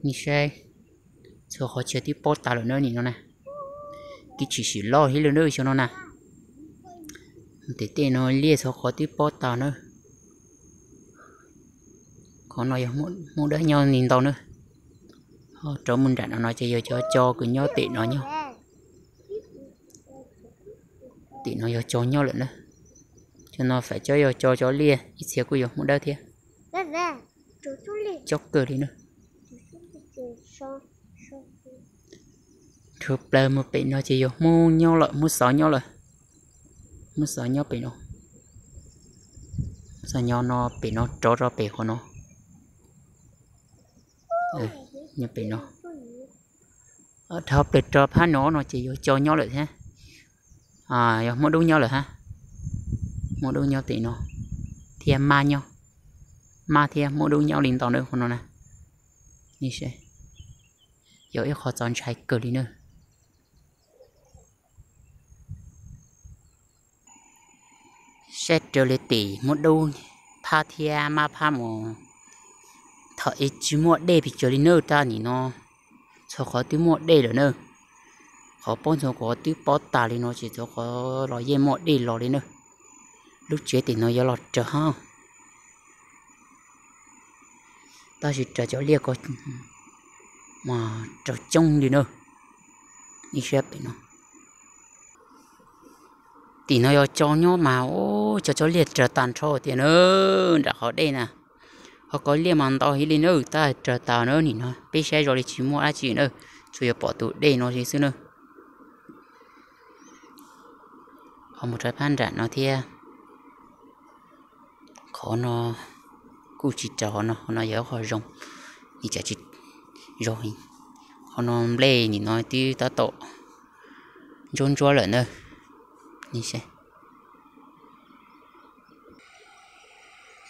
Nej saib, txhua qhov chaw twb pob tas lawm na nim no na. Twb tsis sim loj thiab li na xyoo no na. Tej tej no liaj txhua qhov twb pob tas na. Qhov no yog Hmoob Dawb nyob li ntau na. Ho rov mus nram no no ces yog cov Co kws nyob pem no nyob. Tim no yog Co nyob lawm na. Cov no feem cov yog Co cov liaj, ib txhia kuj yog Hmoob Dawb thiab. Coob kawg li na. Dhau plaws mus pem no ces yog Hmoob nyob lawm, Hmoob Xov nyob lawm. Hmoob Xov nyob pem no. Xov nyob no, pem no rov rau pem qhov no. Nyob pem no. Dhau plaws rau phab no no ces yog Co nyob lawm thiab. Yog Hmoob Dub nyob lawm hab. Hmoob Dub nyob tim no thiab, Mab nyob, Mab thiab Hmoob Dub nyob li ntau na qhov no na. Yog ib qho txaus ntshai kawg li na. Saib raws li tim Hmoob Dub phab thiab Mab phab mus, thaum ub tsis muaj dej pes tsawg li na, tab nim no txhua qhov twb muaj dej lawm na. Qhov pob ntxoog qhov twb pob tas li no ces txhua qhov los yeej muaj dej los li na. Lub tsev tim no yuav los raws hab, tab sis raws cov liaj ko mas raws coob li na. Ib sab pem no, tim no yog Co nyob mas, ua cov cov liaj raws tag nrho tiag na. Nram qhov dej na, ho cov liaj mas ntau heev li na, tab raws tas na. Nim no peb saib zoo li tsis muaj dab tsi na, tsuas yog pom tus dej no li xwb na. Ho mus rau phab nram no thiab. Qhov no kuj tsis raws, qhov no, qhov no yog qhov zoo, nim tsam tsis zoo. Qhov no nplej nim no twb tab tom ntsuab ntsuab lawm na.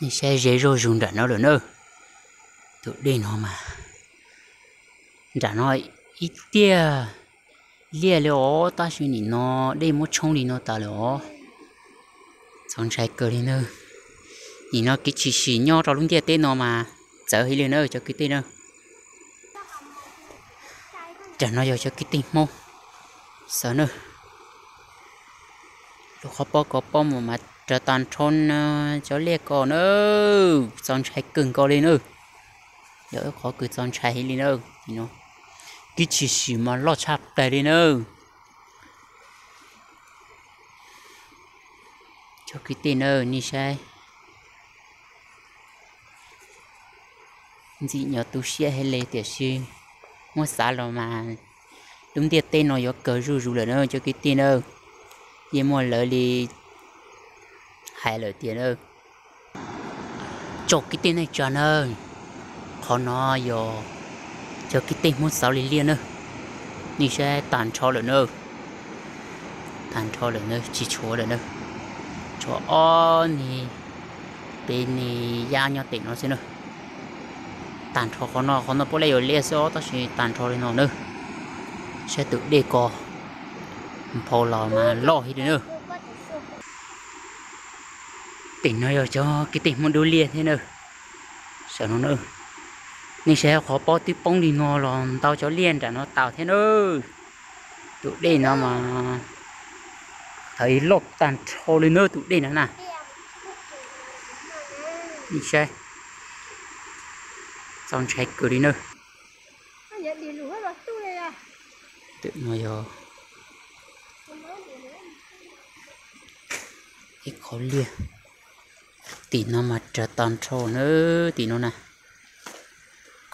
Nej saib ze zuj zus nram no lawm na. Tus dej no mas, nram no ib tiag liaj li os, tab sis nim no dej muab tshoob li no tas lawm os. Txaus ntshai kawg li na. Nim no kev tshwm sim nyob rau lub ntiaj teb no mas txawv heev li na cov kwv tij na. Nram no yog cov kwv tij Hmoob Xov na. Lub qhov pob kov pob mus mas raws tag nrho na, cov liaj ko na, txaus ntshai kawg nkaus li na. Yog ib qhov kws txaus ntshai heev li na. Kev tshwm sim mas loj tshaj plaws li na. Cov kwv tij na, nej saib. Ntxim nyuaj tu siab heev li tiam sis muab xav los mas lub ntiaj teb no yuav kawg zuj zus lawm na cov kwv tij na. Yeej muaj lawv li hais lawm tias na, tsoom kwv tij neej tsa na, qhov no yog cov kwv tij Hmoob Xov li liaj na. Nej saib tag nrho lawm na, tag nrho lawm na, tsis tshuav lawm na, tshuav ob ni peb ni yaj nyob tim no xwb na. Tag nrho qhov no, qhov no puav leej yuav liaj xwb os, tab sis tag nrho li no na. Saib tus dej ko, nphau los mas loj heev li na. Tim no yog cov kwv tij Hmoob Dub liaj thiab na. Saum no na, nej saib qhov pob twb poob li no los ntau cov liaj nram no tas thiab na. Tus dej no mas thaum ub loj tag nrho li na tus dej no na. Nej saib, txaus ntshai kawg li na. Tim no yog ib qho liaj, tim no mas raws tag nrho na, tim no na.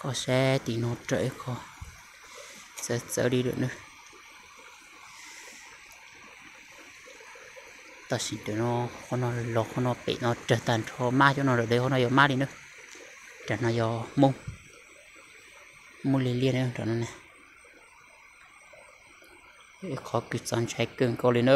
Koj saib tim no raws ib qho, txawv txawv li lawm na. Tam sim ntawm no, qhov no los qhov no pem no raws tag nrho, Mab cov no lawm, qhov no yog Mab li na. Raws no yog Hmoob, Hmoob li liaj na, raws no na. Ib qhov kws txaus ntshai kawg nkaus li na.